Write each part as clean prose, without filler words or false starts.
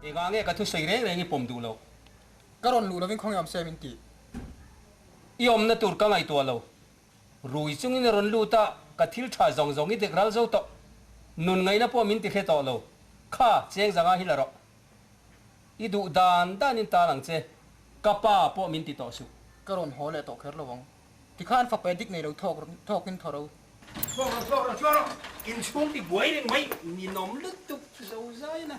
Engah nge ka thusawi reng reng i pawm duh loh? Ka rawn luh lovin khawnge awm se min ti. I awmna tur ka ngaihtuah lo. Rui chungin a rawn lut a, ka thil tha zawng zawng i dek ral zo tawh. Nun ngaihna pawh min ti hre tawh lo. Kha, cheng zanga hi la rawh. I duh dan danin tal ang che. Ka pa pawh min ti tawh suh. Ka rawn haw leh tawh kher lo ang. Tikhan fapa dik nei lo thawk thawkin thaw ro. Chhuak rawh, chhuak rawh, chhuak rawh. Inchhung ti buai reng mai, ninawm lutuk zo zai na.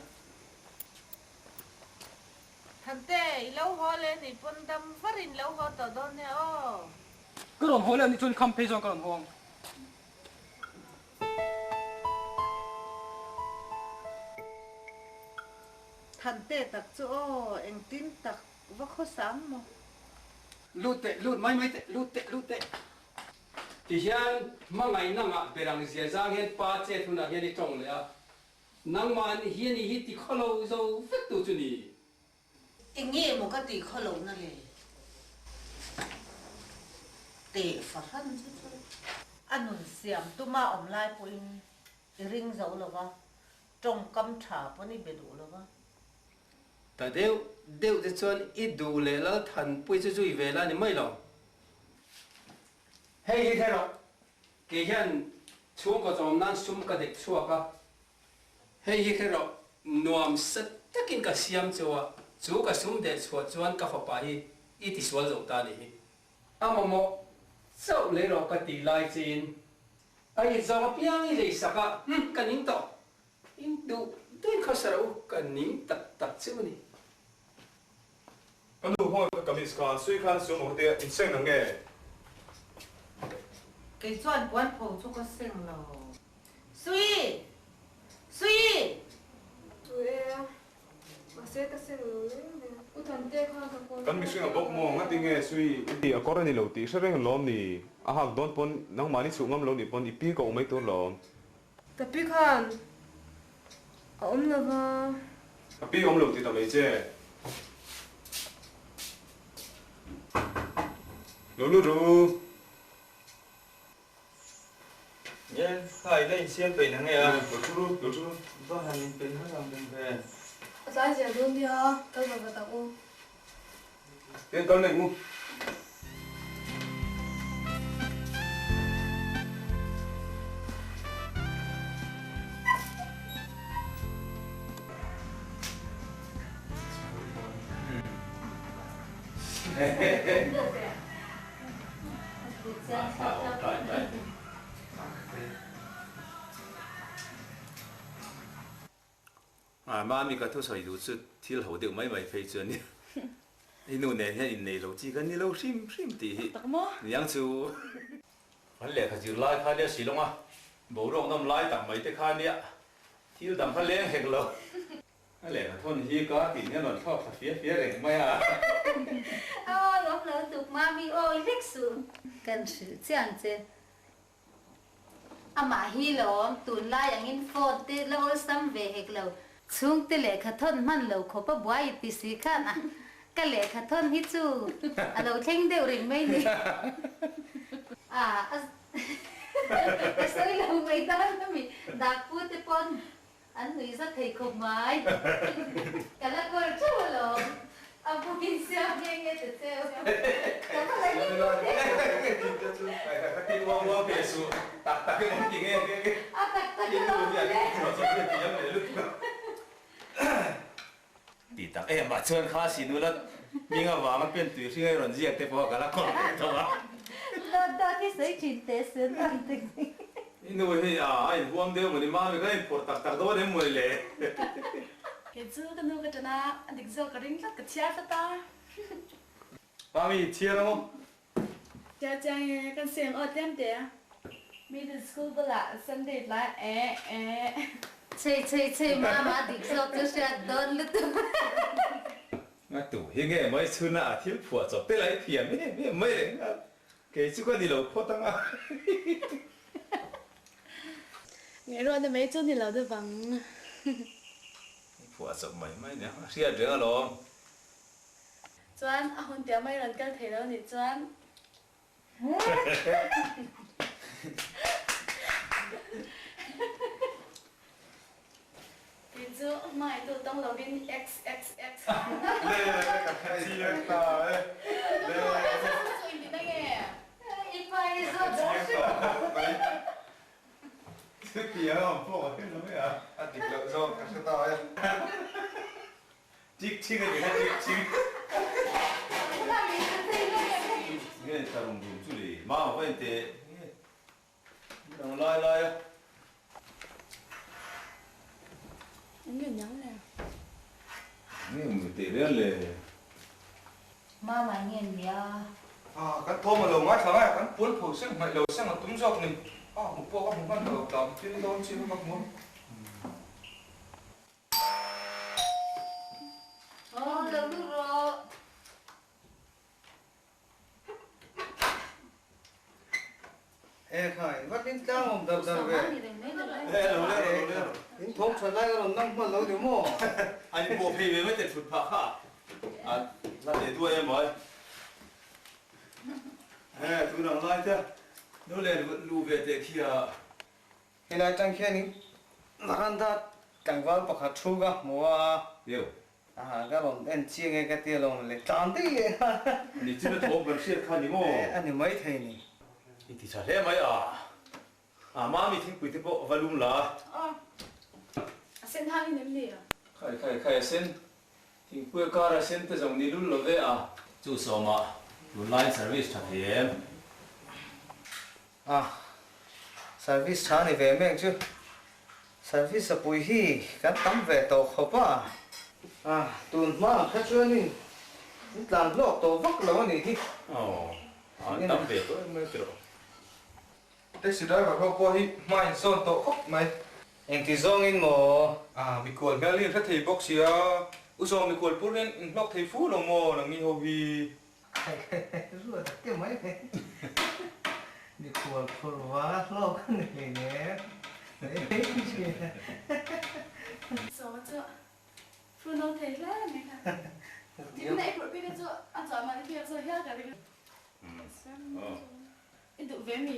Thante, i lo haw leh ni pawn dam var in lo haw tawh dawn nia aw. Ka rawn haw leh anih chuan kham phei zawng ka rawn haw ang. Thante tak chu aw, engtin tak va khawsang maw? Lut teh, lut mai mai teh, lut teh, lut teh. Tihian hmangaihna ngah ber ang zia zang hian pa chet hunah hian i tawng leh a, nangmah hian i hi ti khawlo zo vek tu chu ni. Enge maw ka ti khawlo na le? Teh fahran chu chu. A nun siam tuma awm lai pawhin i ring zo lo va, tawngkam tha pawn i be duh lo va. Ta deuh deuh te chuan i duh leh lal thanpui chu zui ve la ni mai lo. Hei hi hre rawh, kei hian chhungkaw chawm nan sum ka dek chhuak a, hei hi hre rawh, nuam sa takin ka siam cheu a, chu ka sum deh chhuah chuan ka fapa hi i tisual zo ta ni hi. A mamawh chauh lei rawh ka tih lai chiin a inzawng apiang i lei sak a, hm, ka ning tawh. In duh duhin khawsa rawh u, ka ning tak tak cheu a ni. Ka nu haw ka kamis kha sui khan suam awk te in seng ang nge? Kei chuan puan pho chu ka seng lo. Sui! Sui! Chu e a, mahse ka seng lo reng reng. U Thante khan ka kawl Kan mihring a bawk maw? Ngati nge Sui i ti a kawr a ni lo tih hre reng lawm ni? A hak dawn pawn nangmahni chhuh ngam lo nih pawn i pi ka uh mai tur lawm. Ka pi khan a awm lo va. Ka pi awm lo ti ta mai che. Lo lut rawh u. Nge, kha i la insiam peih na nge a? Lo thu ru, lo thu ru. Va han inpeih har ang reng ve. A tlai zel dawn nia, kal va va tak u. Tiang kal mai mu. Mami ka thusawi duh chu thil ho deuh mai mai phei chu a ni. I nu nen hian innei lo chi kan ni lo hrim hrim tih hi niang chu. Kan lehkha zir lai kha nia Shillong a boruak nawm lai tak mai te kha nia thil dang kha leng hek lo. A lehkha thawn hi ka tih hian rawn thlawk thla fia fia reng mai a. Aw lawm lo tuk Mami awi hlek suh. Kan hrilh chiang che. Amah hi lawm, tunlai angin phone te la awlsam ve hek lo. Chhungte lehkha thawn hman lo khawp a buai i ti si khan a, ka lehkha thawn hi chu a lo thleng deuh reng mai ni. A, a sawi lo mai tan a mi, Dakpu te pawn An nui za thei khawp mai. Ka la kawl theuh alawm. A buk in siam nghe nghe ta cheu. Ka va la hlim lo hle. A tak tak alawm le. Ti tak em ah chuan kha sinula hming avanga pen tui hring a rawn ziak te pawh ka la kawr ve tho a. Dawt dawt hi sawi thin teh sun ang te hi. I nu hi a a inhuam deuh mawni mami ka inphawrh tak tak dawn em mawni le. Kei chu ka nu ka ṭan a, a dik zawk ka ring tlat ka chhiar tlat a. Mami chhiar ang aw. Chiang chiang e, kan seng aw tlem te. Middle school bulah Sunday tlai eh eh. Chei chei chei mama dik zawk chu hriat dawn lutuk. Nga tu hi nge mai chhuna a thil phuah chawp te lai thiam em em mai reng a, kei chu ka ni lo phawt ang a. Ngaihruatna mai chu ni lo deuh ang. Phuah chawp mai mai nia, a hriat reng alawm. Chuan a hun tiang mai rawn kal thei lo nih chuan. Kei chu chu hmai tu tawng lovin XXX. Le ka chiang ta e. Le. Chu in ti na nge? I pa i zawt chiang ta mai. Chutiang a awm pawh ka hre lo mai a. A dik loh zawk ka hre ta e. Chik ching a ni kha chik ching. Nge ta rum rum chu le mau ka in teh nge dang lai lai a. Nge niang le. Nge mu teh rel le. Mama nge nia. Ah kan thawm a lo ngaithla ngai a kan puan pho seng hmaih lo seng a tum zawk ni. Ah hmu pawh ka hmu hman ta lo tlam tin dawn chi kha ka hmu a. Aw lo lut rawh. E khai, va tin tlang awm dar dar ve. In thawm tha lai ka rawn nang hman lo ni maw? An pawh phei ve mai te thut phah kha a la leh duai em mai. He tun ang lai te nu leh lu ve teh khi a. Helai tang khianin Naranda tlangval pakhat thu ka hmu a. Eo. Aha, ka rawn en chiang e ka ti alawm le, tlan daih leh nghal. Ni chu na thawm kan hriat kha ni maw? E, a ni mai thei ni. I ti tha hle mai a. A, Mami thingpui te pawh va lum la. Aw, a sen hang in em ni a? Khai khai khai a sen, thingpui a kar a sen te zawng ni lul lo ve a. Chu sawmah tunlaiin service tha thei em? A, service tha ni ve mek chu. Service a pui hi kan tam ve tawh khawp a. A, tun hma ang kha chuanin in tlan hlawk tawh vak lo a nih hi. Aw, an tam ve tawh em mai tiraw. Taxi driver ho pawh hi hma in sawn tawh khawp mai. Engti zawngin maw? A, mikhual hmel hi in hre thei bawk sia. U Sawm mikhual pur hian in hlawk thei fu lo maw nangni ho hi? Ruat a ti mai mai. Mikhual phur vanga hlawk a ni hleinem. Saw chu phur no thei hle mai kha. Tin na i phurh phei kha chu a chawh mahni phei a chaw hial ka ring. I duh ve mi?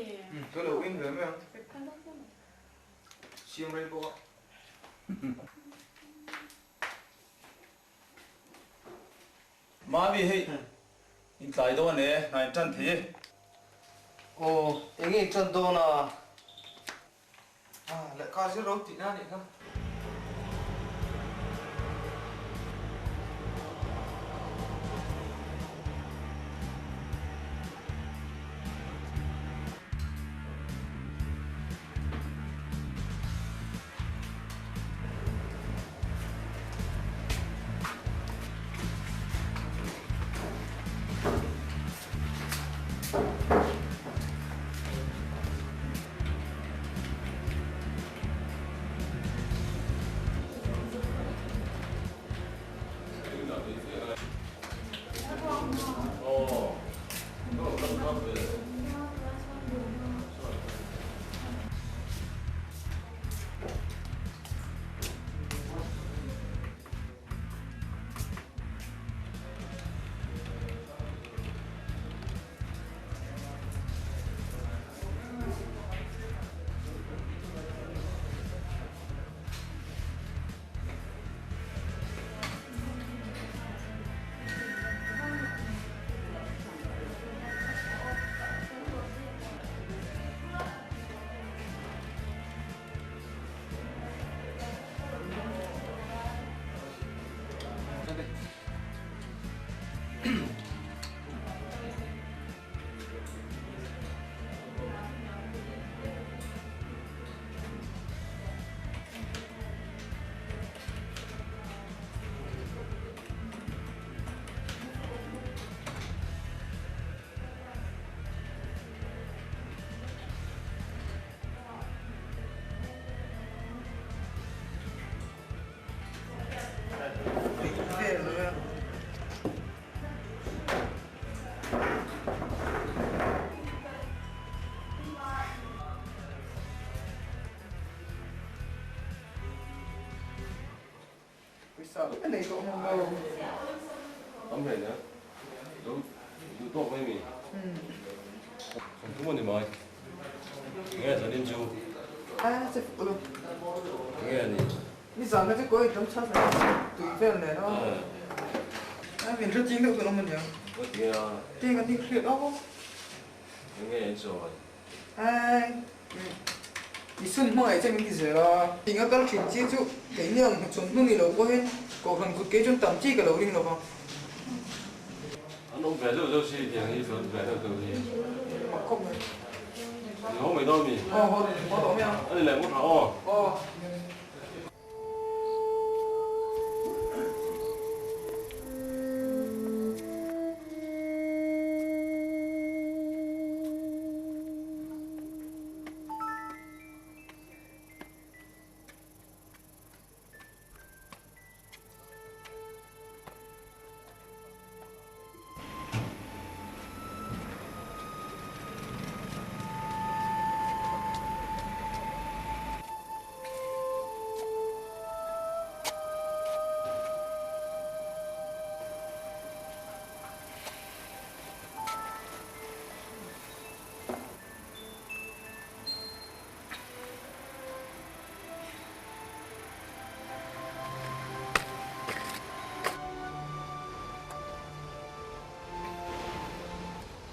Ka lo in ve mai ang. Siam rei bawk a. Mami hei in tlai dawn e, hna in tan thei e. Aw, enge in tan dawn a? Ah, lehkha zir ro tihna a nih kha. Tam hle nia. Lo duh tawk mai mi. Sawmthum a ni mai. Enge zanin chu? Enge a ni? Nizan kha chu kawi tam chhas mai tui vel nen a. Ai min hre ching deuh tur awm aniang. Teng an inhriat awk. Enge an sawi? Ai i sun hmangaih che min ti zel a. Tinga kal thin chi chu keini ang hnuchhawn hnu ni lo pawhin kohhran kut kei chuan tam chi ka lo ring lo va. An awm ve deuh deuh si tiang hi chuan ve deuh deuh hi. Mak khawp mai. Ni haw mai dawn mi? Aw haw haw tawh mai ang. A ni leh ngawt hah aw. Aw.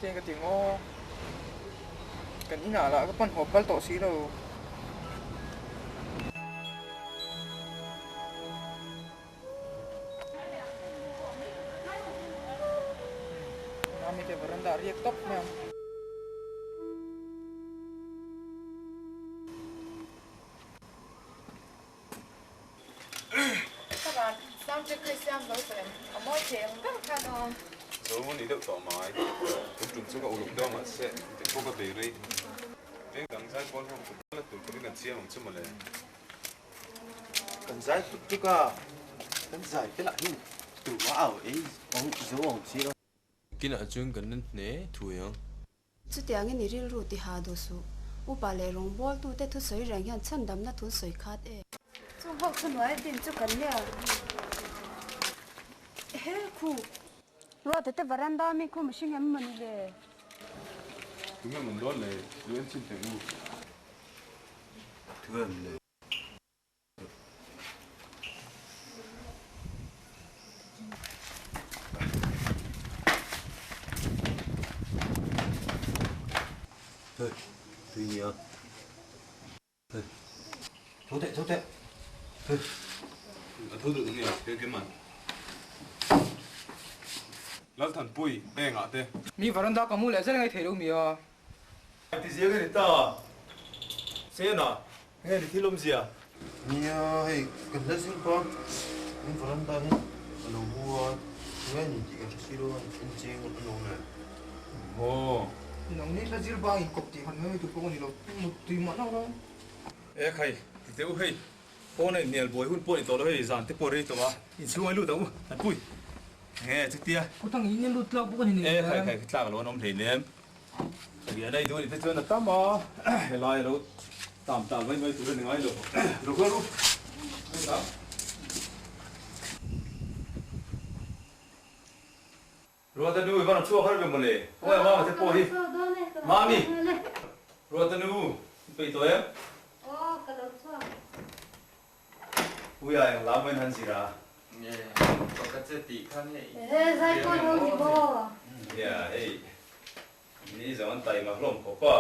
Tiang ka ti maw? Kan inah lah ka pan haw phal tawh si lo. Mami te veranda a riak tawp mai ang. Ka sound check hi siam zo tawh em? A mawi thei ang ber khan aw. Zo ni deuh tawh mai. Tum tum chu ka uluk deuh a mahse engtin pawh ka bei rei. Veng dang zai pawl ho kut la tur turin an chiang ang chu mawle. Kan zai tuk tuk a, kan zai te lah hian tumah au ei zo ang si lo. Kinah chuan kan la hne thuai ang. Chutiangin i rilru ti ha duh suh. Upa leh rawngbawltute thusawi reng hian chhandamna thu sawi khat e. Chung ho chu hnuai din chu kan nia. Ehe khu. Ruata te varanda mi khu mihring em mawni le? Tunge mun dawn le? Lu en chhin teh u. Thu em le? Hei, tui nia. Hei, tho teh, tho teh. Hei. A tho duh nia, ke ke man. Lalthanpui, engah te. Mi varanda ka mu leh zel ngai thei lo mi a. Ti ziak a ni ta. Sena, nge ni thil awmzia? Nia, hei kan hla zir pa, in varanda hi a lo hu a, nge ni tih kan hre si lo a, in cheng a lo le. Aw. Nang ni hla zir bang in kawp tih han mai mai tur pawh ka ni lo, mut tui mah nauh lo. E khai, ti teh u hei, pawn a inhnial buai hun pawh ni tawh lo hei, zan te pawh rei tawh a, inchhung a lut ang u, han pui. Nge chutia. Kutang in lut tlak bawk a ni nei. E khai khai, tlak lo an awm hleinem. Rian a i duh a nih te chuan a tam a, helai a lo tam tam mai mai tur a ni ngai lo. Ru kha ru. Ruata nu i van a chhuak har ve mawle. Khawngaih mama te pawh hi. Mami! Ruata nu i peih tawh em? Aw ka lo chhuak. Puia eng lam in han zir a. Nge pakhat che tih kha nge i He zai pawh lo ni maw? Nia hei ni zawng an taima hlawm khawp a.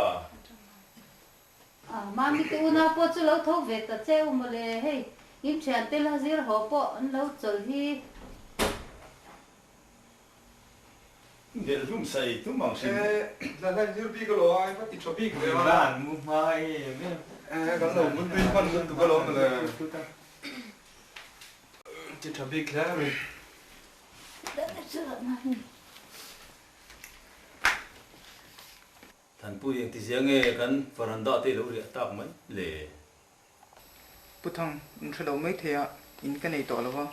A mami te unau pawh chu lo tho ve ta che u mawle hei in thian te la zir haw pawh an lo chawl hi. Delh hlum sai tum ang hrim. E, la hla zir bik alo a, va ti tha bik ve a. Lan mu hma em em. E, kan lo mun tui hman lutuk alawm mawle. Ti tha bik hle mai. Thanpui engti zia nge kan varanda te lo riah tak mai le. Pu Thang, in hre lo mai thei a, in ka nei tawh lo va,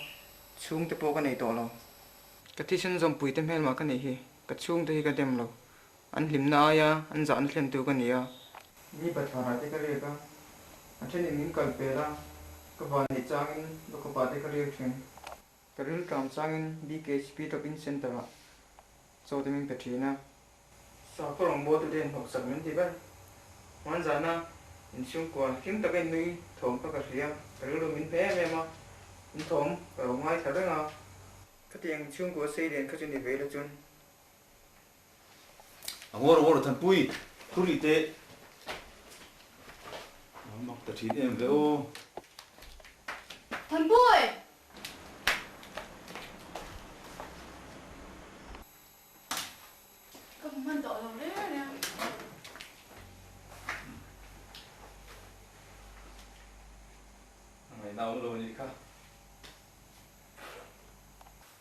chhungte pawh ka nei tawh lo. Ka thisen zawmpui te hmelmah ka neih hi, ka chhungte hi ka dem lo. An hlimna aia an zahna thlentu ka ni a. Mi bathlarah te ka riak a, a thenin min kal pel a, ka van neih changin lukhawpah te ka riak thin. Ka rilṭam changin BKHP Drop-in Centre-ah chaw te min pe thin a. Sakhaw rawngbawltute hian hnawksak min ti ber. Hmanzana Inchhungkua hlim taka in nui thawm kha ka hria, ka rilru min hne em em a, in thawm ka lo ngaithla reng a. Khatiang inchhungkua sei lian kha chu ni ve ila chuan. A ngawr ngawr Thanpui, Thuri te a mak ta thin em ve aw. Thanpui! Ka hmu hman tawh lo reng reng. A ngaihna awm lo a nih kha.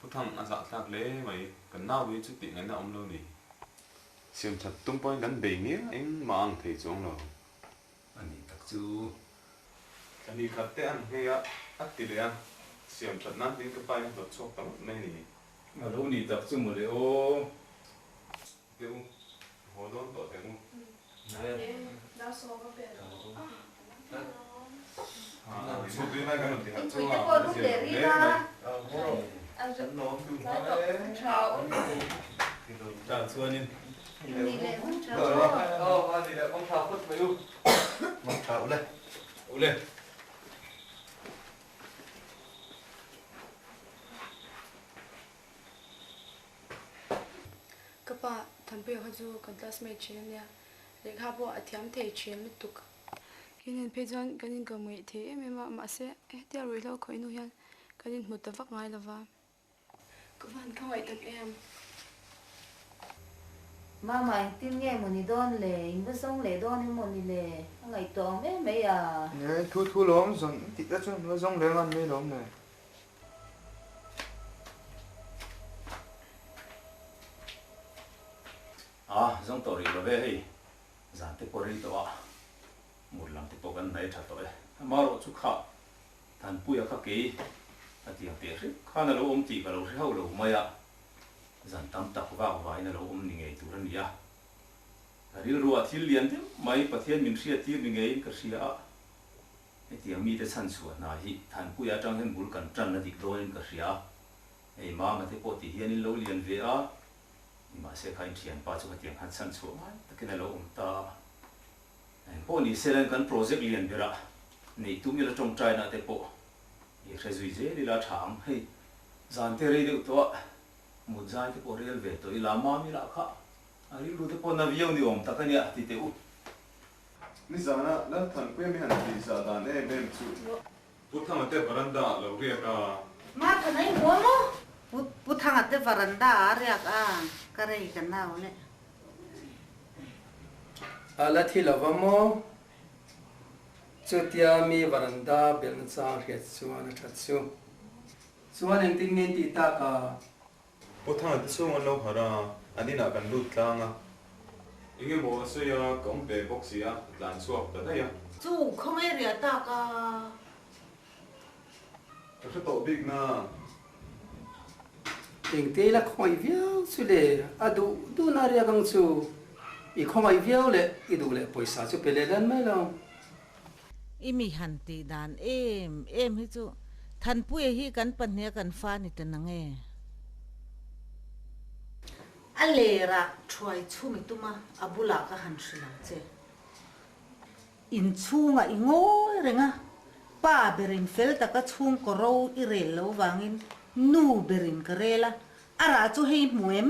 Pu Thang a zah thlak hle mai, kan nau hi chu tih ngaihna awm lo ni. Siam that tum pawhin kan bei ngiang engmah ang thei chuang lo. A nih tak chu. Thla ni khat te an nghei a, a ti leh a, siam that nan tiin ka pa in a hlawt chhuak ta ngawt mai a ni. A lo nih tak chu mawle aw. Teh u, haw dawn tawh teh u. Ka pa Thanpuia kha chu kan classmate thin a nia, lehkha pawh a thiam thei thin lutuk. Kei phei chuan kan inkawmngeih thei em em a, mahse hetia ruihhlo khawih hnu hian kan inhmu ta vak ngai lova. Ka van khawngaih tak em? Mama engtin nge maw ni dawn le? In va zawng leh dawn em maw ni le? A ngaihtuah awm em mai a. Nge thu thu lawm zawn tih te chuan va zawng leh ngan mai lawm le. A zawng tawh rih lo ve hei. Zan te pawh rei tawh a, mur lam te pawh kan hnai tha tawh e. Amaherawh chu kha Thanpuia kha kei a tiang teh hrep khan a lo awm tih ka lo hre hauh lo mai a, zan tam tak vak vain a lo awm ni ngei tur a ni a. Ka rilruah thil lian deuh mai Pathian min hriat tir ni ngeiin ka hria a, hetiang mite chhan chhuah hna hi Thanpuia atang hian bul kan tan a dik dawnin ka hria a, hei mama te pawh ti hian in lo lian ve a, nimahse kha in thianpa chu khatiang khan chhan chhuah ngai takin a lo awm ta a. Eng pawh ni se len kan project lian berah neih tum ila tawngtaina te pawh i hre zui zel ila tha ang. Hei zan te rei deuh tawh a, mut zai te pawh rel ve tawh ila mami lah kha a rilru te pawh na viau ni awm tak a nia ti teh u. Nizana Lalthanpuia mi han tih zah dan em em chu. Pu Thanga te varanda ah lo riak a. Ma than a inhmu a maw? Pu Thanga te varanda ah a riak a, ka rei ka nau leh. A la thi lo va maw? Chutia mi varanda belhna chang hriat chuan a that chu. Chuan engtin nge in tih tak a? Pu Thanga te chhung an lo harh a, an inah kan lut tlang a. Eng emaw a sawi a, ka awm ve bawk si a, ka tlan chhuak ta daih a. Chu khawngaih riah tak a. Ka hre tawh bik na. Engte ila khawngaih viau chu le, a duh duhna riak ang chu. I khawngaih viau leh i duh leh pawisa chu pe leh dan mai lo. I mi han tih dan em em hi chu Thanpuia hi kan pahniha kan fa ni ta nang e. A lerah thuai chhum i tum a, a bulah ka han hrilh ang che. Inchhungah i ngawi reng a, pa berin fel taka chhungkaw ro i rel lo vangin nu berin ka rel a, a rah chu hei hmu em?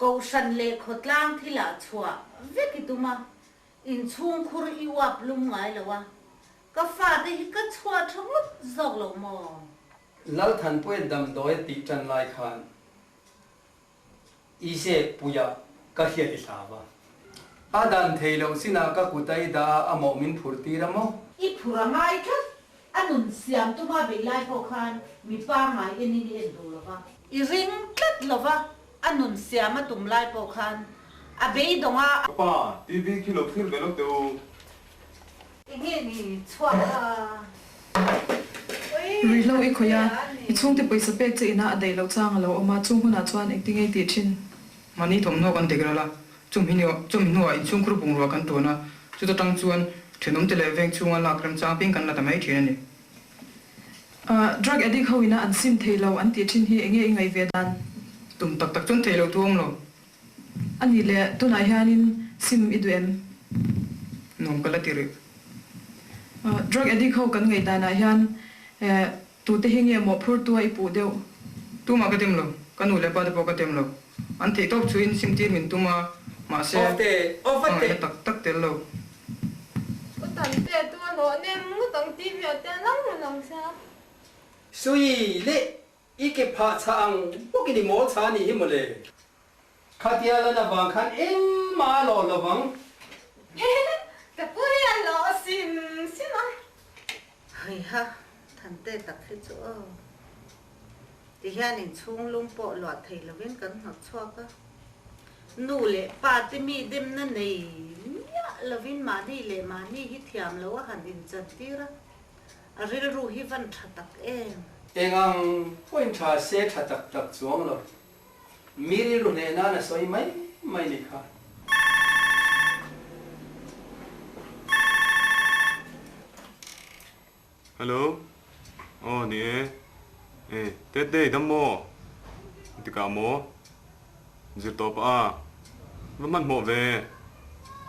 Kohhran leh khawtlang thilah chhuah vek i tum a, Inchhungkhur i uap lum ngai lo a, ka fate hi ka chhuah tha ngawt zawk lo maw? Lalthanpuia damdawi a tih tan lai khan i zep puia ka hriat i hlau a. A dan thei loh chinah ka kut a i dah a, a mawh min phur tir a maw? I phur a ngai tlat, a nun siam tuma beih lai pawh khan mi pangngai enin i en duh lo va. I ring tlat lo va, A nun siam a tum lai pawh khan a beidawng a. Ka pa, TV khi lo thlir ve lo teh u. Enge ni chhuak a? Ruihhlo i khawih a, i chhungte pawisa pek che ina a daih loh chang a lo awm a, chung hunah chuan engtinge i tih thin? Mahni thawmhnaw kan dik ral a, chumi hnuah inchhungkhur bungrua kan tuan a, chuta tang chuan thenawmte leh veng chhunga lak remchang ping kan la ta mai thin a ni. Drug addict ho ina an sim thei lo an tih thin hi enge i ngaih ve dan? Tum tak tak chuan thei lo thu awm lo. A nih leh tunah hianin sim i duh em? Nuam ka la ti rih. Drug addict ho kan ngaihdanah hian tute hi nge mawhphurtu a i puh deuh? Tumah ka dem lo, ka nu leh pa te pawh ka dem lo. An theihtawp chuin simtir min tum a, mahse hmangaihna tak tak tel lo. U Tante tu a hlawh nem ngawt ang tih viah te a lang reng ang sia. Sui leh i ke phah chhah ang bawkin i mawl chhah a nih hi mawle. Khatia lan avang khan engmah a lawh lovang. Ka pu hi a hlawh sim sim a. Heiha, Thante tak hi chu aw. Ti hian inchhung lung pawh luah thei lovin kan hnawt chhuak a. Nu leh pa te mi demna nei miah lovin mahni leh mahni hi thiam lo a han inchantir a, a rilru hi van tha tak em? Eng ang pawhin tha se tha tak tak chuang lo. Mi rilru hneh nan a sawi mai mai ni kha. Hello. Aw ni e. E Tete i dam maw? Tikah maw? Zir tawh pah a. Va hmanhmawh ve.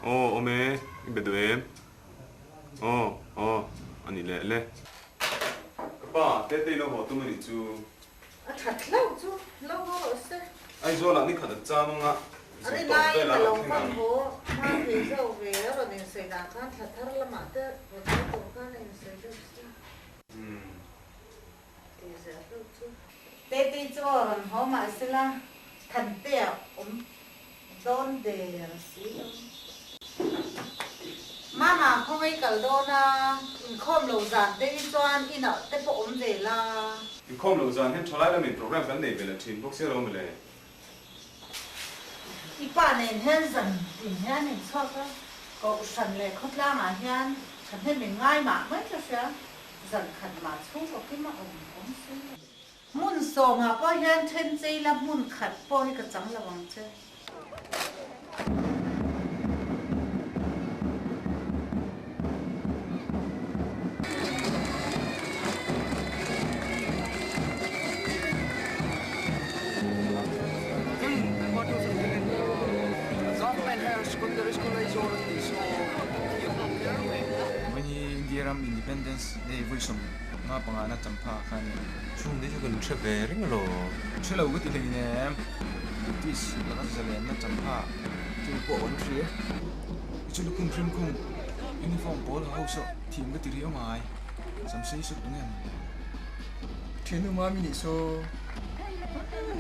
Aw awm e, i be duh em? Aw aw a ni leh le. Ka pa, Tete i lo haw tum a nih chu. A that hlauh chu lo haw rawh se. Aizawl ah nikhat an cham anga zir tawp vel ah an thleng ang. Hma thei zo ve a rawn insawi dan khan thla thar lamah te rawn haw tur khan a insawi deuh si. Ti zel hlauh chu. Tete chu a rawn haw mahsela Thantea awm dawn der si lo. Mama khawngaih kal dawn a, inkhawm lo zan te hi chuan inah te pawh awm ve la. Inkhawm lo zan hian thalai lamin program kan nei ve leh thin bawk sia lo mawle. I pa nen hian zan tin hian in chhuak a, Kohhran leh khawtlangah hian thahnem in ngai mah mai ka hria, zan khat mah chhungkaw kim a awm awm si lo. Hmun sawmah pawh hian then chei la hmun khat pawh hi ka chang lo ang che. India ram Independence Day vawi 15 na champha kha a ni. Chung te chu kan hre ve reng lo. Hre lo ka ti hlei nem. British laka zalenna champha chu pawh an hria. I chu lukhum hrim khum uniform pawl ha ho saw thiam ka ti riau mai. Samsei suk eng em le. Thiannu mami nih saw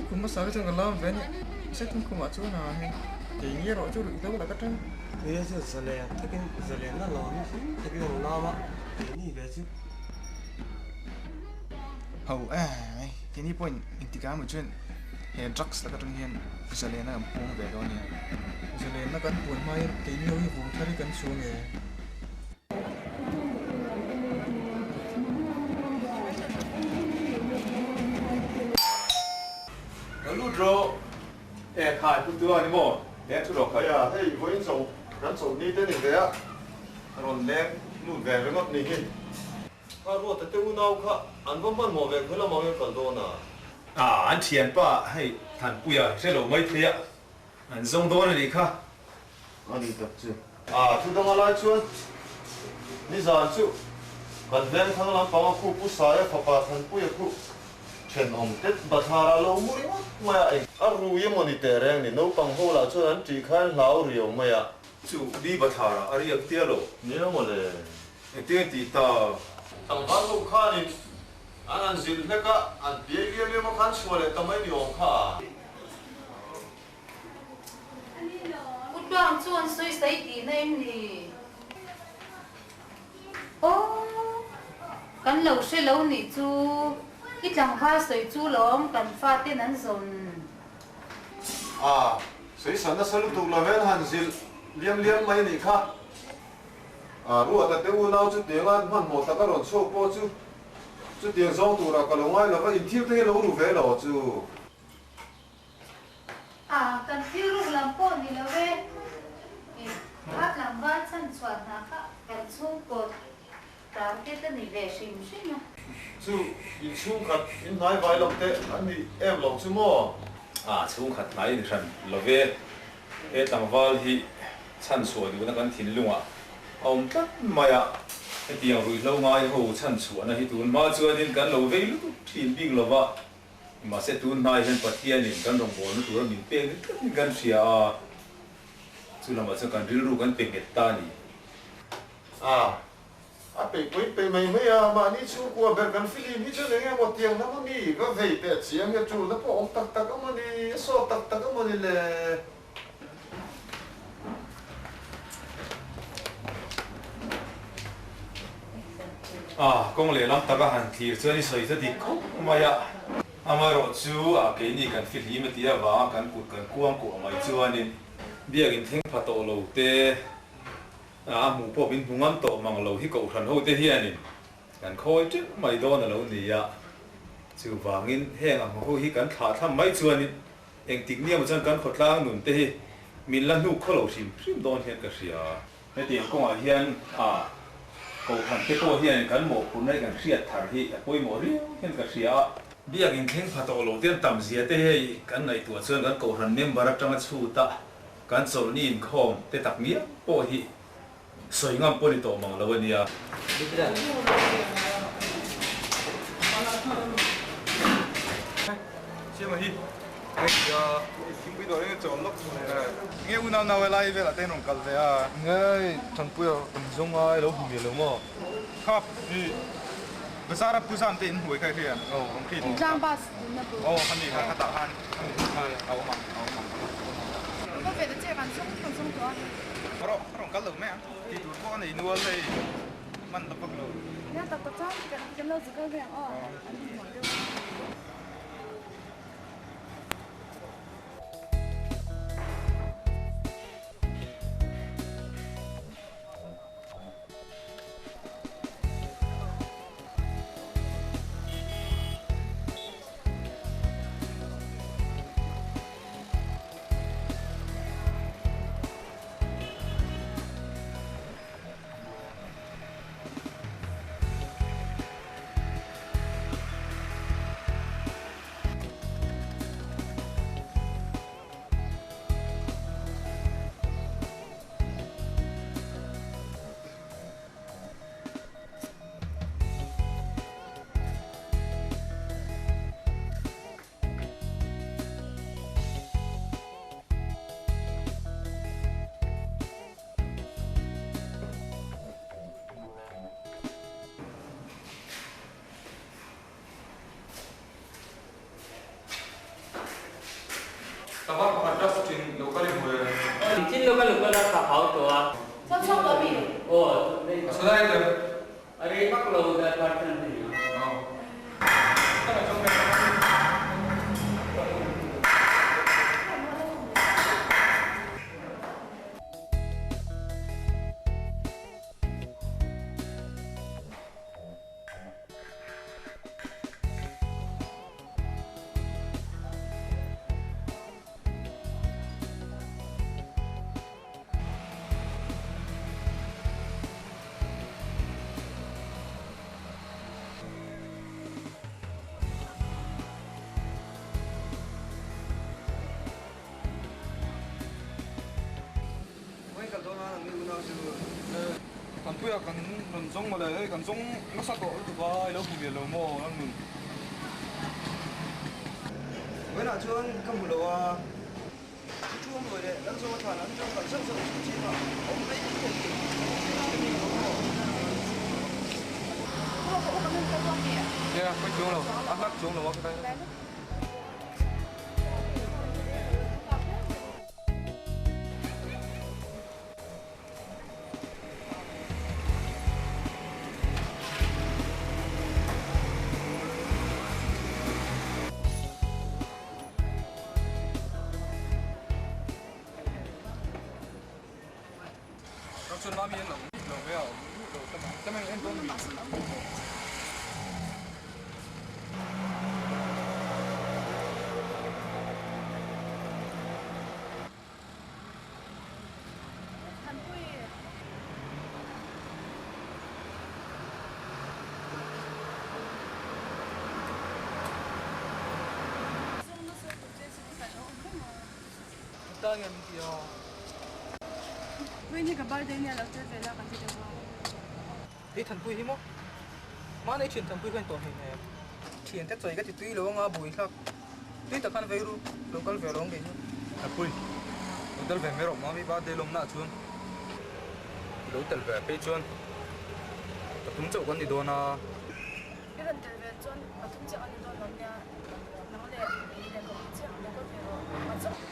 kum hmasa ka chuan ka lam ve a nia. Second kumah chuan a hei kei nge erawh chu ruih hlo laka tang. Kei chu zalen takin zalenna lam hi hlim takin an lam a, keini ve chu. Ho eh, keini pawhin engtikah emaw chuan he drugs laka tang hian zalenna kan puang ve dawn nia. Zalenna kan puan hma hian keini ho hi vung thar hi kan chhuang e. Ka lut rawh. E khai pu tua ni maw? Leng chu rawh khai. Nia, hei vawiin chawlh kan chawlh ni te ni ve a, rawn leng lut ve ringawt ni hi. Kha Ruata te unau kha an va hmanhmawh ve khawi lamah nge kal dawn a? A, an thianpa hei Thanpuia hre lo mai thei a, an zawng dawn a nih kha. A ni tak chu. A, thu danga lai chuan nizan chu kan veng thang lampang a khu Pu Saia fapa Thanpuia khu thenawm te bathlar a lo mu ringawt mai a, eng a rui emaw ni teh reng ni, naupang ho lah chuan an ṭih kha an hlau riau mai a. Chu ni bathlar ah a riak tia lo. Nia maw le. Engtin a tih ta? Tlangval ho khanin an han zilh hlek a, an piai liam liam a khan chhuah leh ta mai ni awm kha a. U Tluang chu an sawi sawi tihna em ni? Aw, kan lo hre lo nih chu, i tlangval sawi chu lawm kan faten an zawn. A, sawi san nasa lutuk lo hian han zilh liam liam mai a nih kha. A, Ruata te unau chu tianga hmanhmawh taka rawn chhuak pawh chu chutiang zawng turah ka lo ngai lo va, inthil te hi lo ru ve lo chu. A, kan thil ruk lam pawh ni lo e. I kha tlangval chhan chhuah hna kha kan chhungkaw target a ni ve hrim hrim a. Chu, in chhungkhat in hnai vai lam te an ni em lo chu maw? A, chhungkhat hnai in hran lo ve. He tlangval hi chhan chhuah duhna kan thinlungah. a awm tlat mai a. Hetiang ruihhlo ngai ho chhan chhuahna hi tun hma chuanin kan lo vei lutuk thin bik lo va, mahse tun hnai hian Pathianin kan rawngbawlna tura min pek ni tlatin kan hria a, chu lamah chuan kan rilru kan pe nghet ta a ni. A, a peih pui peih mai mai a, mahni chhungkua ber kan film hi chuan eng emaw tiang lam a mi va vei teh chiang hi a tulna pawh awm tak tak a maw ni, a sawt tak tak a maw ni le. A, kawng lehlam taka han thlir chuan i sawi chu dik khawp mai a. Amaherawh chu a keini kan fihlim a tih avanga kan kut kan kuang kuah mai chuanin biakin thleng pha tawh lo te, a hmuh pawh min hmu ngam tawh mang lo hi kohhran ho te hianin kan khawi teuh mai dawn a lo ni a. Chuvangin heng ang ho hi kan thlah thlam mai chuanin Engtik nia maw chuan kan khawtlang nun te hi min la hnuk khaw lo hrim hrim dawn hian ka hria. Hetiang kawngah hian a Kohhran te pawh hian kan mawhphurhna hi kan hriat thar hi a pawimawh riau hian ka hria a. Biakin thleng pha tawh lo te an tam zia te hei kan ngaihtuah chuan kan Kohhran member atanga chhut a kan chawlhni inkhawm te tak ngial pawh hi sawi ngam pawh ni tawh mang lo a nia. Siama hi nge thingpui dawr enge chawl lawk chu nge unau nau helai velah te rawn kal ve a. Nge Thanpuia kan zawng a ilo hmu miah lo maw? Kha i bazar a pu zam te in hmuai kha i hria em? Aw kan khi. Tlang bus dinna bul. Aw kha ni kha khatah khan a awm ang a awm ang. Ka ve ta che kan zawng kan zawng tawh a. Rawh ka rawn kal lo mai ang tih tur pawh a nei nual hei hman ta vak lo. Nia tak tak chuan kan lo zu kal ve ang aw an hmuh deuh. Tama pakhat ras thin lo kal i hmu e. Chin lo kal kal a tha hau tawh a. Chhuak chhuak tawh mi? Aw. Saw lai te. A rei vak lo dar kar tan a ni a. Thanpuia kan rawn zawng mawle hei kan zawng nasa tawh lutuk a i lo hmu miah lo maw Lalnun. Vawiinah chuan ka hmu lo a. Chu thu awm lawi leh Lalzawma thlan an chuan kalh zauh zauh chu chim a awm mai thei tih Nia, ka chuang lo, a hlak chuang lo a ka tan. Vawiin hi ka birthday nia lo tel ve la kan ti deuh a. Hei Thanpui hi maw? Mahni thian Thanpui kha in tawh hleinem. Thiante chawi ka ti tui lo anga buai hlak. Tui tak khan vei ru, lo kal ve lawng kei chu. Thanpui, lo tel ve mai rawh Mami birthday lawmna ah chuan. I lo tel ve phei chuan pathum chauh kan ni dawn a. I rawn tel ve chuan pathum chiah kan ni dawn lo nia, nang leh i leh ka ui chiah lo kal ve rawh a chauh.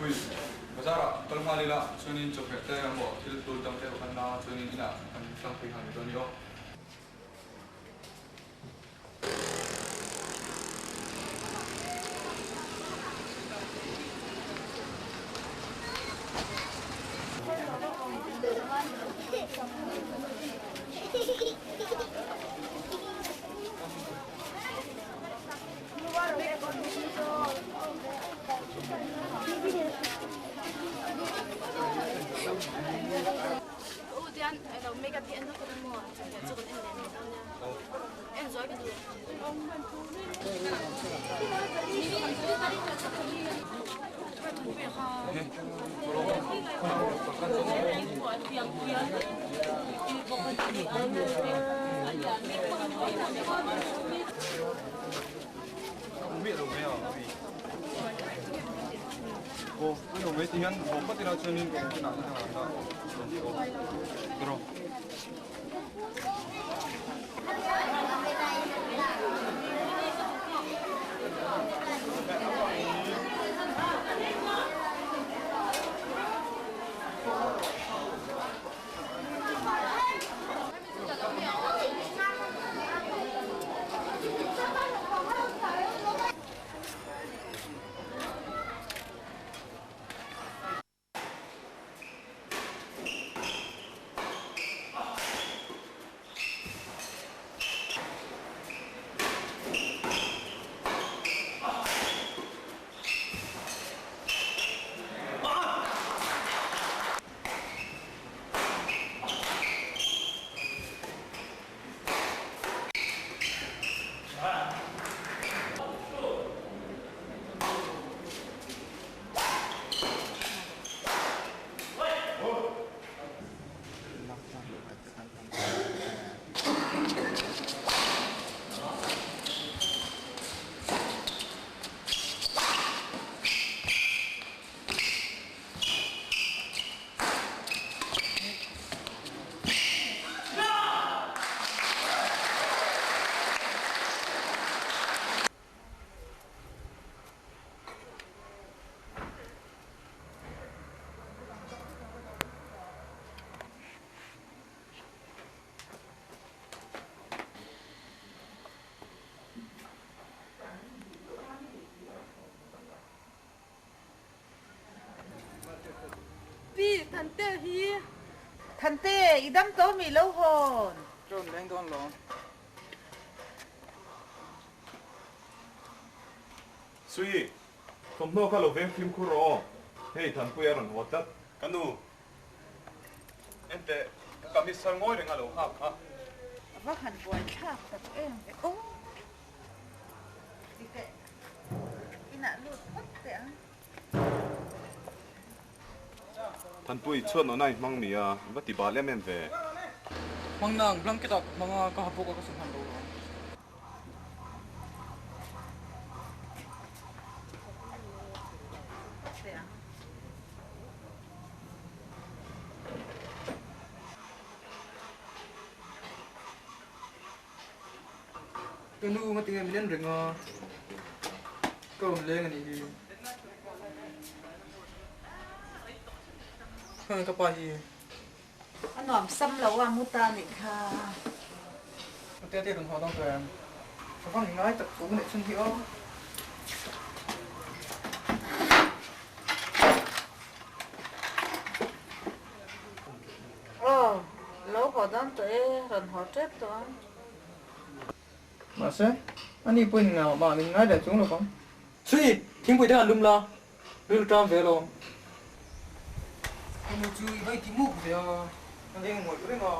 Thanpui, bazar ah kal nghal ila, chuanin chawhmeh te emaw thil tul dang te kan la chuanin inah kan tlangpui nghal mai dawn ni aw. Pi, Thante hi. Thante, i dam tawh mi lo hawn. Rawn leng dawn lo. Sui, thawmhnaw kha lo veng fimkhur rawh aw. Hei Thanpuia a rawn haw tlat. Ka nu, Enteh, ka kamis thar ngawi reng a lo hak kha. A va han buai thlak tak em ve aw. Titeh, inah lut phawt teh ang. Thanpui, chhuat nawh na i hmang mi a, va ti bal em em ve. Hmang nang, blanket ah ka hmang a, ka ha bawk a ka su hman lo ang. Ka nu nga tinge min en reng a, ka rawn leng a nih hi. Kha ka pa hi. A nuam sam lo a mu ta nih kha. Ka tia tia rawn haw dang tawh em? Ka van ngai tak chu ka neih chhun hi aw. Aw, lo haw dawn tawh e, rawn haw tep tawh ang. Mahse, ani pawhin ngah mah min ngai leh chung lo vang. Sui, thingpui te han lum la, ril ṭam ve alawm. Ka nu chu i va i ti muk ve a, ka leng ngawih reng a.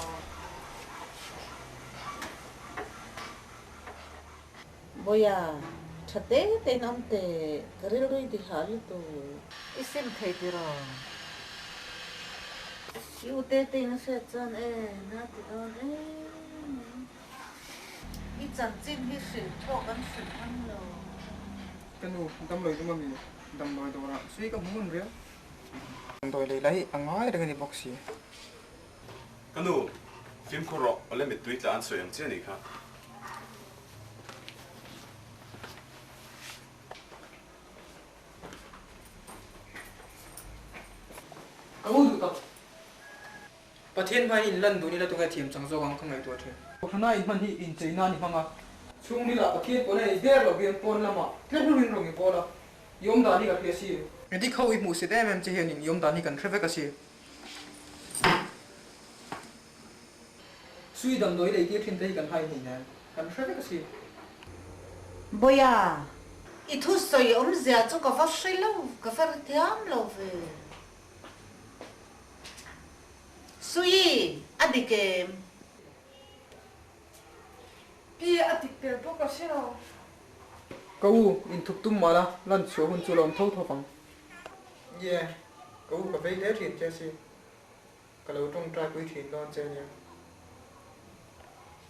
Bawiha, ṭha te tein awm teh, ka rilru i ti hah lutuk. I sim thei tiraw? I u te tein a hriat chuan e, na ti dawn em mai. I chanchin hi hrilh pawh kan hrilh ngam lo. Ka nu, damdawi tum ami? Damdawi dawrah sui ka hmu ngun riau. Damdawi lei lai hi a ngai reng a ni bawk si. Ka nu, fimkhur rawh, awle mittui tla an sawi ang che a nih kha. Pathian hmain inlan dun ila tunge thiam chang zawk ang ka ngaihtuah thin. Kohhrana inhman hi inchei nan i hmang a, chhungril ah Pathian pawn a ei der lo hian pawn lamah tle hlurin rawn i bawl a, i awm dan hi ka hria si. Dik ho i hmuh sit em em che hianin i awm dan hi kan hre vek a si. Sui damdawi lei tir thin te hi kan hai hni nen kan hre vek a si. Bawia, i thusawi awmzia chu ka va hre lo, ka va ri thiam lo ve. Sui, a dik em? Pi, a dik ber bawk a hre lo. Ka u, inthup tum mah la, lan chhuah hun chu lo awm tho tho vang. Ye, ka u ka vei hle thin che si. Ka lo tawngtai pui thin dawn che nia.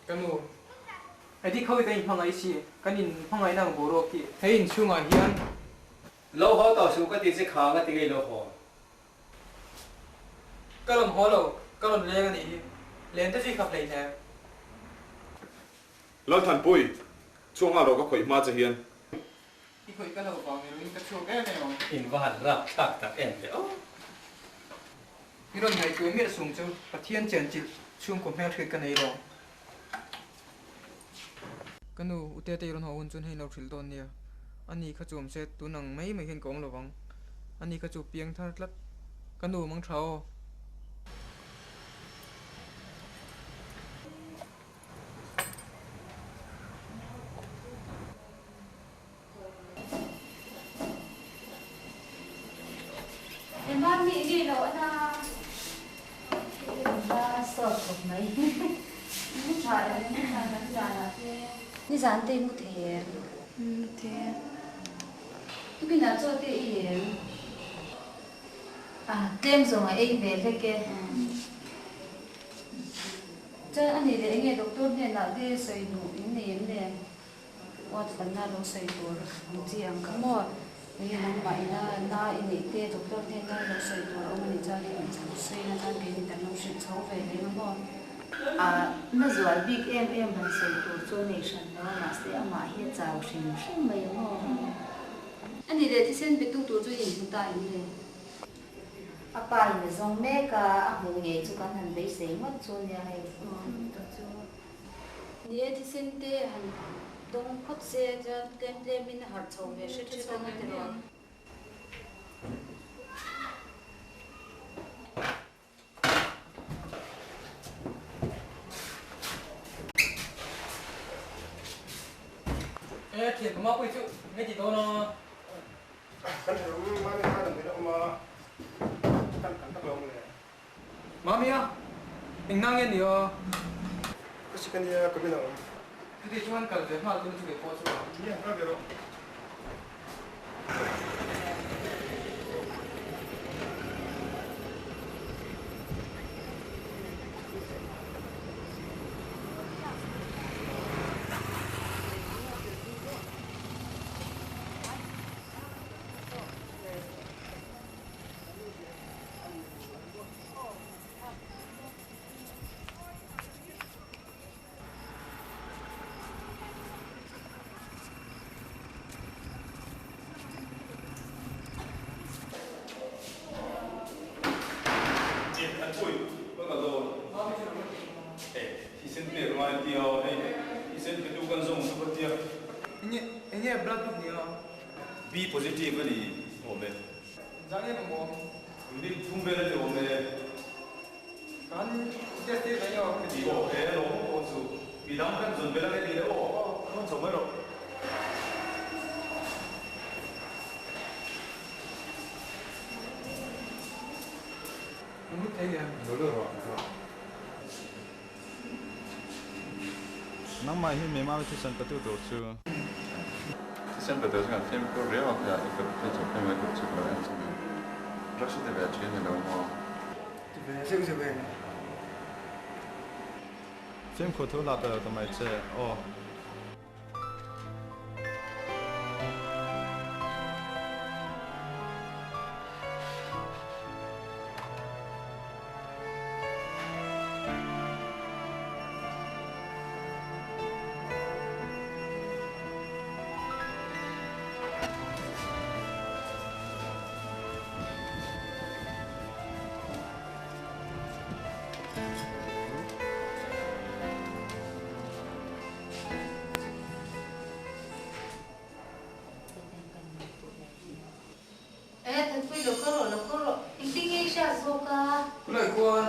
Ka nu, Eddie khawi ka inhmangaih si, kan inhmangaihna ang boruak hi. He inchhungah hian. Lo haw tawh suh ka ti che kha nga ti ngei lo haw. Ka rawn haw lo, ka rawn leng a nih hi. Len te chu i khap hleihnem. Lalthanpui, chhuak nghal rawh ka khawih hma che hian. I khawih ka lo vang ni loin ka chhuak em em ang. In va han rap thlak tak em le aw. I rawn ngaihtuah miah sung chu Pathian chenchilh chhungkaw hmelhriat ka nei lo. Ka nu, u Tete i rawn haw hun chuan hei lo hrilh dawn nia. Ani kha chu awm se tun ang mai mai hian ka awm lo vang. Ani kha chu piang thar tlat. Ka nu mang tha aw. Engmah nih nih loh ana. Ka sawt khawp mai. Mu tha em mu tha kan zan ah te. Nizan te i mu thei em? Mu thei e. Tukinah chaw te i em? A tlem zawng a ei ve hlek e. Chuan a nih leh enge doctor hnenah te sawi duh in nei em le? Awt fanna lo sawi tur ang chi ang kha maw? Enge nangmah ina na i neih te doctor hnena lo sawi tur a awm a nih chuan in sawi na tan kei ni kan lo hrilh chho ve leng a maw? A na zual bik em em han sawi tur chu a nei hran lo a, mahse amah hi a chau hrim hrim mai a maw? A nih leh thisen pe tu tur chu i inhmu ta em le? A pa in a zawng mek a, a hmuh ngei chu kan han beisei ngawt chu nia hei. Ni e, thisen te han dawng phawt se chuan tlem tlemin a harh chho ve hret hret ang a ti rawh. E thian ka mapui chu nge ti dawn a. Kan tha rum mami kha lam in a awm a, kan kan tak lo ang le. Mami a, eng na nge ni aw? Ka sik a nia, ka bin a awm. Chuti chuan kal ve nghal tuna chu kei pawh chu a. Nia, kal ve rawh. B positive a ni awm e. Zang em maw? Lim thum vel a ni awm e. Kan test tir ve nge Ti aw he lo aw chu mi dang kan zawn vel a nge ti le aw rawn chho mai rawh. Ngut thei em? Lo lo rawh rawh. Nangmah hi Mema thisen petu tur chu. Thisen petu chu kan fimkhur riau a kha i kut hi chu hemi kut chu ka lo en chhin a. Drugs hi ti ve thin ni lo maw? Ti ve zeuh zeuh em? Fimkhur thu la pe lo ta mai che aw.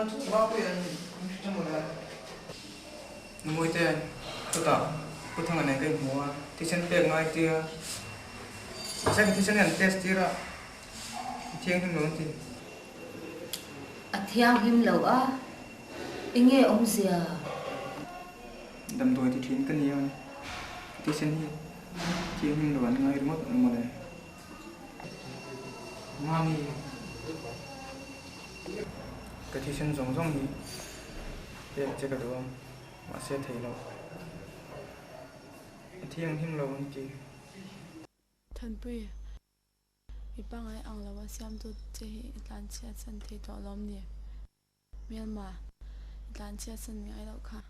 chuan Mapuia'n min hrilh emaw le? Numawite, chutah Pu Thanga nen ka inhmu a, thisen pek ngai tia. Mahse ka thisen hi an test tir a, a thianghlim lo an ti. A thianghlim lo a, enge awmzia? Damdawi ti thin ka nia, ka thisen hi thianghlim lo an ngai ringawt ang mawle. Mami, ka thisen zawng zawng hi pek che ka duh a, mahse thei lo. A thianghlim lo an ti. Thanpui, mi pangngai ang lo a siamtu che hi i tlanchhiat san thei tawh lawm ni? Hmelma, i tlanchhiat san ngai loh kha.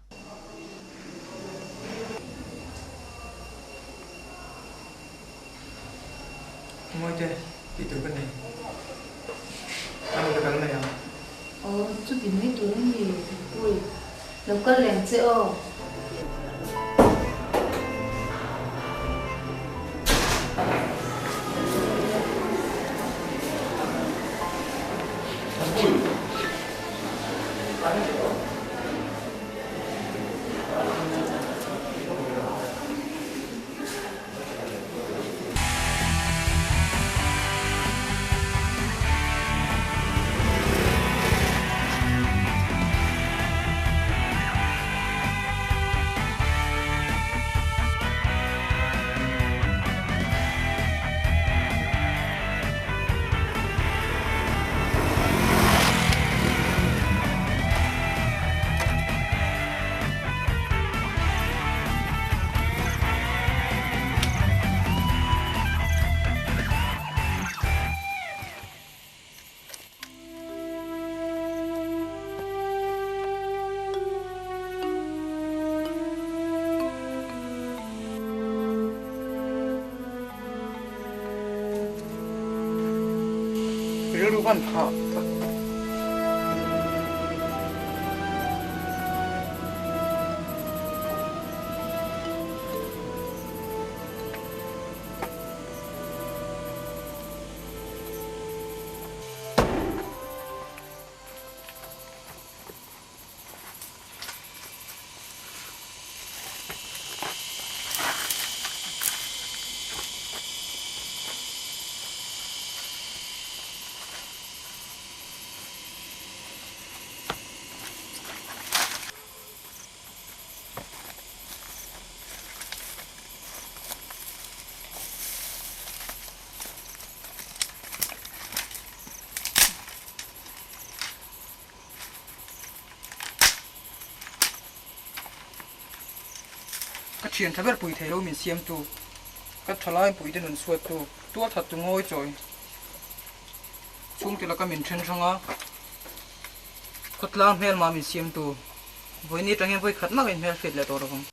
Mawite, tih tur ka nei. A ni ka kal mai ang. Aw, chuti mai tur a ni, Thanpui. Lo kal leng che aw. Rilru van phah tak. Ka thian tha ber pui thei lo min siamtu, ka thalai puite nun chhuattu, tual that tu ngawi chawi chhungte laka min then hrang a, khawtlang hmelma min siamtu, vawiin atang hian vawi khat mah ka inhmelhriat leh tawh lovang.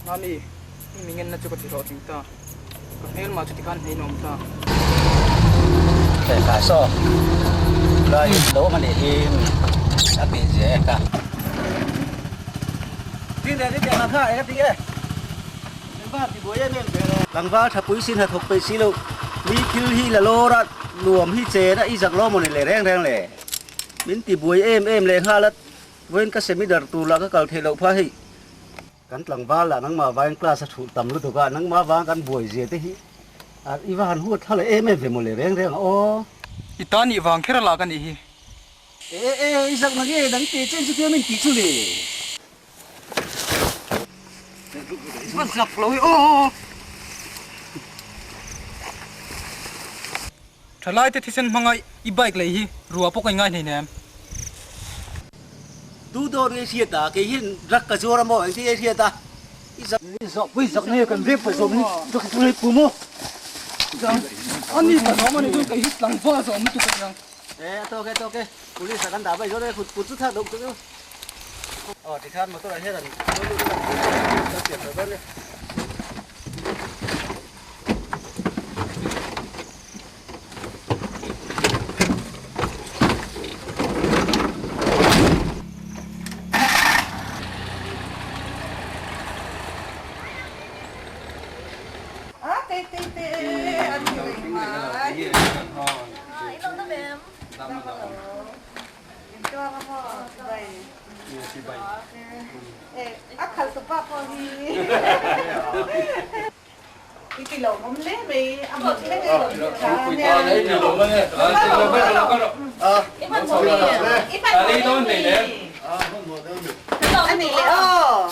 Mami, i mi ngenna chu ka ti hlawhtling ta. Ka hmelmah chu tikhan hnein a awm ta. Lehkha saw lai lo awm a nih hi a tih zia e ka. Tin leh ni tiang ang kha eng a ti e? Tlangval ti buai em em ve lo. Tlangval tha pui sin hnathawk peih si lo. Mi thil hi la lawr a, nuam hi chen a i zak lo mawni le reng reng le. Min ti buai em em leh nghal a, vawiin ka semidar tur lah ka kal theih loh phah hei. Kan tlangval lah nangmah vangin class a thulh tam lutuk a, nangmah vang kan buai zia te hi a i va han huat thla leh em em ve mawle reng reng a aw. I ta nih vang kher a lak a nih hi. E e i zak na nge dang te chen chu tia min tih chu le. Va zak lo hi aw. Thalai te thisen hmanga i bike lei hi ruah pawh ka ingai hleinem. Tu dawr nge hriat a, kei hian drug ka zuar a maw engtin nge hriat a, i zak. I zak pui zak nge kan vek pawh zawm hi drug chu hei pu maw. A ni ka zawm a ni chu kei hi tlangval zawm lutuk a niang. E a tawk e tawk e, police ah kan dah mai zawt e, kut kut chu thlak deuh tuk e. Aw tikhan motor ah hian an dawn lut a, kan siam tawh dawn e. I ti lo awm hle mai a hmun thleng i rawn ti tha a nia. A ni leh aw.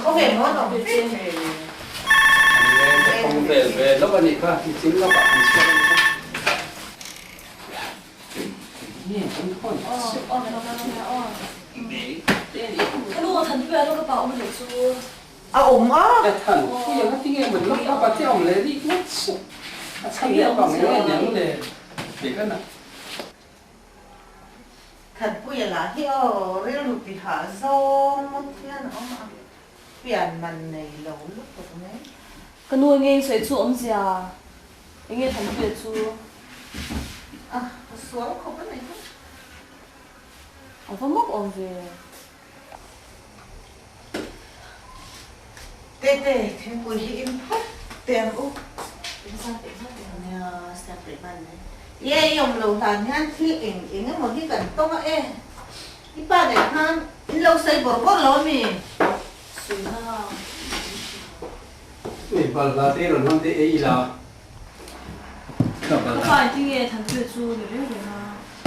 Khawnge maw an awm vek mai. A awm a. Thanpuia lah hi aw rilru tihah zawng ngawt hian a awm a, pian man nei lo lutuk mai. Ka nu enge sawi chu awmzia enge Thanpuia chu? A, ka sual khawp a ni kha. A va mawk awm ve. Tete, thingpui hi in phawt teh ang u. Nia, siam peih hman mai. Ye, i awm lo hlan hian thil eng eng emaw hi kan tawng a e. I pa nen khan in lo sawi bawrh bawrh lo ami? Suina. Hei balhla te rawn hman te ei ila. Ka balhla. Ka pa engtin nge Thanpuia chu ni reng reng a?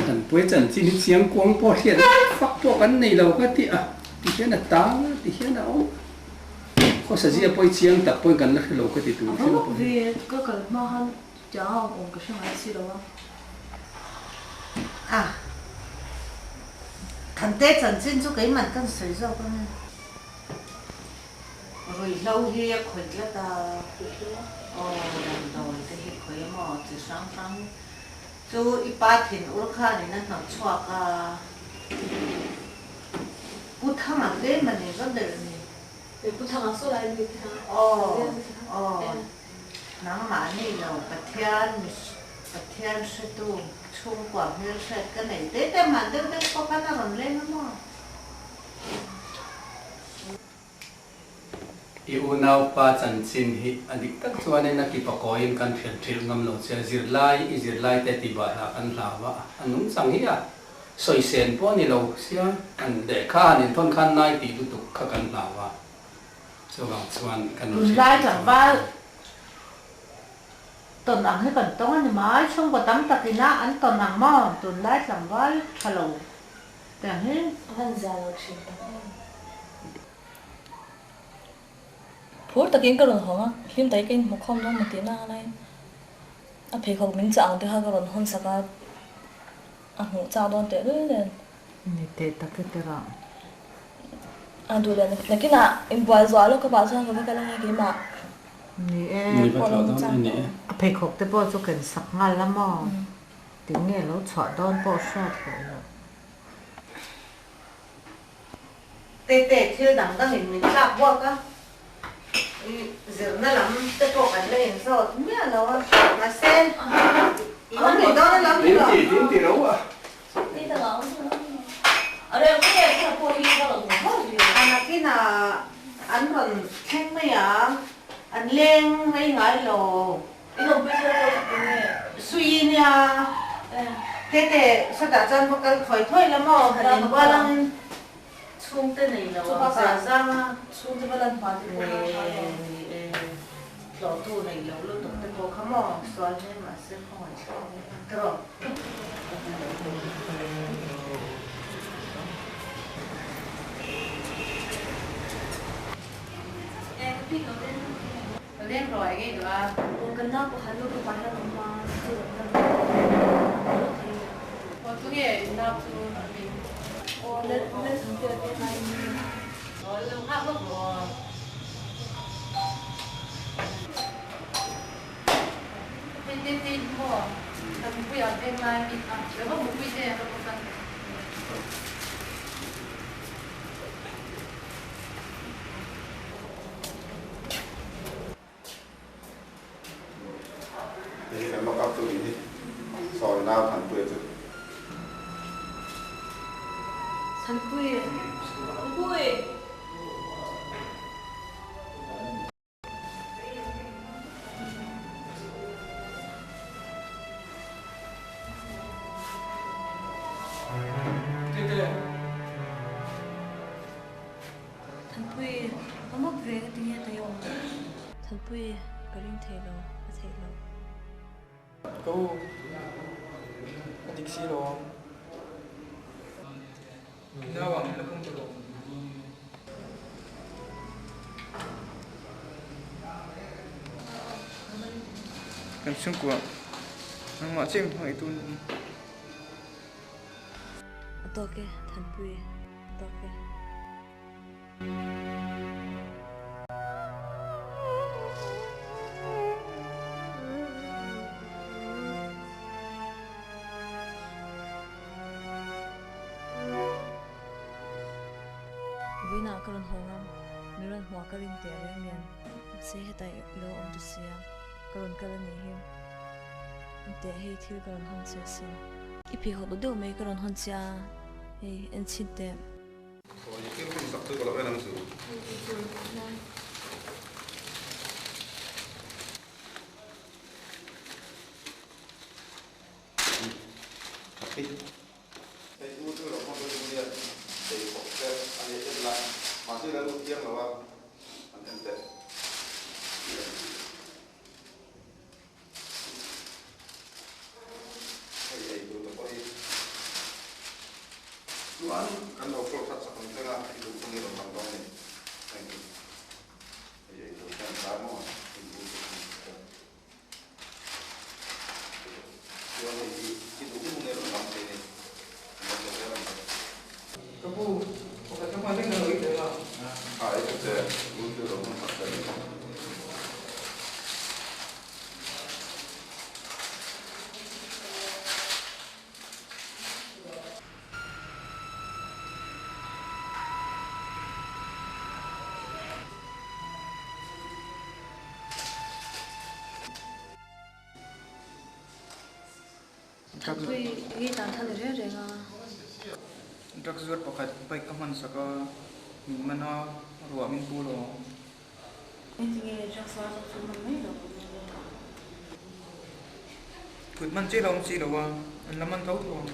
Thanpuia chanchin hi chiang kuang pawh hriat fak pawh kan nei lo ka ti a, ti hian a tang a, ti hian a awm. Khawsa zia pawh hi chiang tak pawhin kan la hre lo ka ti tur A hrim va mawk pawh. ve, ka kal hma khan tiang a awm awm ka hre ngai si lo a. A, Thante chanchin chu keimah kan sawi zawk ang e. Ruihhlo hi a khawih tlat a, aw damdawi te hi khawih a maw chi hrang hrang chu i pa thin ur khanin a hnawt chhuak a, Pu Thanga tlem a ni va ber ni. Pu Thanga saw lai mi te kha. Aw aw nangmah ni lo Pathian mi Pathian hretu chhungkua hmelhriat ka nei te te mah deuh deuh pawh khan a rawn leng a maw. I unaupa chanchin hi a dik tak chuanin a kipakawiin kan hriat hrilh ngam lo che. Zirlai, i zirlai te ti bahlah kan hlau a, a nungchang hi a sawi sen pawh a ni lo sia, kan lehkha han inthawn khan nai tih lutuk kha kan hlau a, chuvang chuan kan hriat Tunlai hrilh chuan tlangval tawn ang hi kan tawng a ni mai, chhungkaw tam takin a an tawn ang maw? Tunlai tlangval tha lo Tiang hi a han zia lo thin tak em. Phur takin ka rawn hawng a, hlim takin ka inhmu khawm dawn maw tih nak alaiin a pheikhawk min chah ang te kha ka rawn hawn sak a, a hmuh chak dawn teh lul nen. Ni teh tak e tirah. A duh leh nakinah inbual zuah lawk ka pah chuan ka va kal ang e keimah. Ni e, a pheikhawk te pawh chu ken sak nghal a maw? Tinge lo chhuah dawn pawh hriat hlawh loh. Tete thil dang dangin min tlak buak a, i zirna lam te pawh kan la inzawt miah lo a, mahse i awm leh dawn a lo ni lo. Tin ti ro a. A nakinah an rawn thleng mai a, an leng rei ngai lo. Sui nia tete sawtah chuan va kal thawi thawi la maw han inbual angin chhungte nei lo ang zah zang a. Chhungte va lan hma te pawh a tha lo. Ni e. Tlawhtu nei lo lutuk te pawh kha maw sual hle mahse khawngaih thlak hle ka rawh. Leng rawh eng ei duh a. Aw kan nau pakhat lu ka pa hian awm a chu lo dam lo thei. Aw tunge in nau chu a hming. Aw lel lel thang te te ngai in ni. Aw lo nghak lawk rawh aw. Hei te te in maw kan mupui ah veng lai mi a lo va mupui te ka bawk a. Hei hi kan lock up chu nih hi sawi nau Thanpuia chu. Thanpui! Thanpui! Tete! Thanpui, a mawp ve ka ti nge ta yawm. Thanpui, ka ring thei lo, a theih loh. Ka u, a dik si lo ang. Nau ang la pung ta lo. Kan chhungkua nangmah chiah min hmangaih tu a ni. A tawk e, Thanpui, a tawk e. Vawiinah ka rawn haw ngam, mi rawn hmuah ka ring teh reng nen, mahse hetah i lo awm ta sia, ka rawn kal a nih hi. Teh hei thil ka rawn hawn che asin. I pheikhawk duh deuh mai ka rawn hawn che a, hei en chhin teh. Sawi thil hun sak chu ka lo en ang chu. Hei u chu lo hmang chu nia ei khawp te a ni en la mahse la lut chiang lo a an en teh. Hei ei tur te pawh hi chuan kan lo call that sak ang thleng a i duh kawng i rawn lang dawn a ni. Thank you. Hei ei tur te an tar maw hei u chu an en teh. Chuan hei hi i duh hun hun i rawn lang thei a ni. An lo che zel ang che. Ka pu, pakhat ka hman vek na lo i tel a. A ei ta che, u chu lo hman sak che a ni. Thanpui hi tan than reng reng a. Drugs zuar pakhat bike ka hman sak a, min man a, ruah min pu lo. Engtinge drugs zuar zawk chu man mai lo Kut man chiah lo awm si lo a, an la man tho tho ang.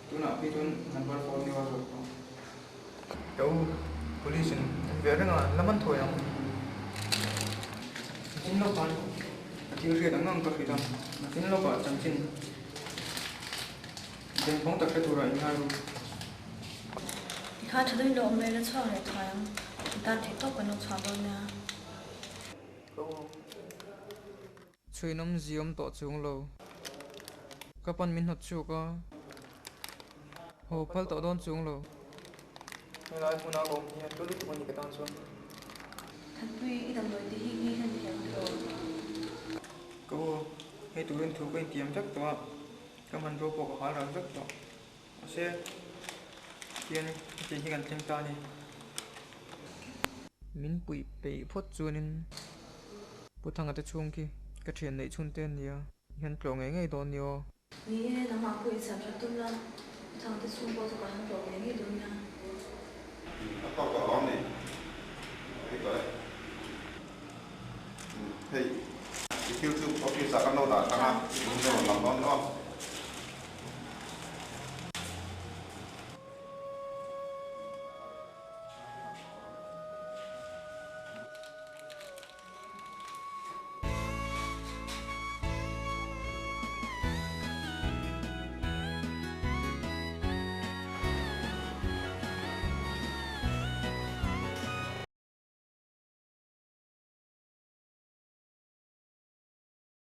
Tunah phei chuan number phone ni a zawk tawh. Ka u, police in an ve reng a, an la man thawi ang. Nachin lawkah a thil hriat ang ang ka hrilh a, nachin lawkah chanchin bengkawng tak hre turah inngai ru. Tikha tha deuhin lo awm mai la chhuak leh thuai ang, i tan theih tawp kan lo chhuah dawn nia. Ka u. Chhuinawm ziawm tawh chung lo. Ka pan min hnawt chhuak a, haw phal tawh dawn chung lo. Helai hmuna ka awm hian tlu lutuk a ni ka tan chuan. Thanpui, i damdawi te hi nge hian thiam tawh? Ka u, hei turin thu ka intiam vek tawh a, ka hmanrua pawh ka hal ral vek tawh. Mahse, tian hetiang hi kan thleng ta a ni. Min puih peih phawt chuanin Pu Thanga te chhung khi ka thian neih chhun te an nia, i han tlawh ngei ngei dawn ni aw. Ni e, nangmah pawh i chhiam that tum la, Pu Thanga te chhung pawh chu ka han tlawh ngei ngei dawn nia. A tawk tawh lawm ni, hei tawh e. Hei, i thil chu office ah kan lo dah thang a, min rawn lang dawn ni aw.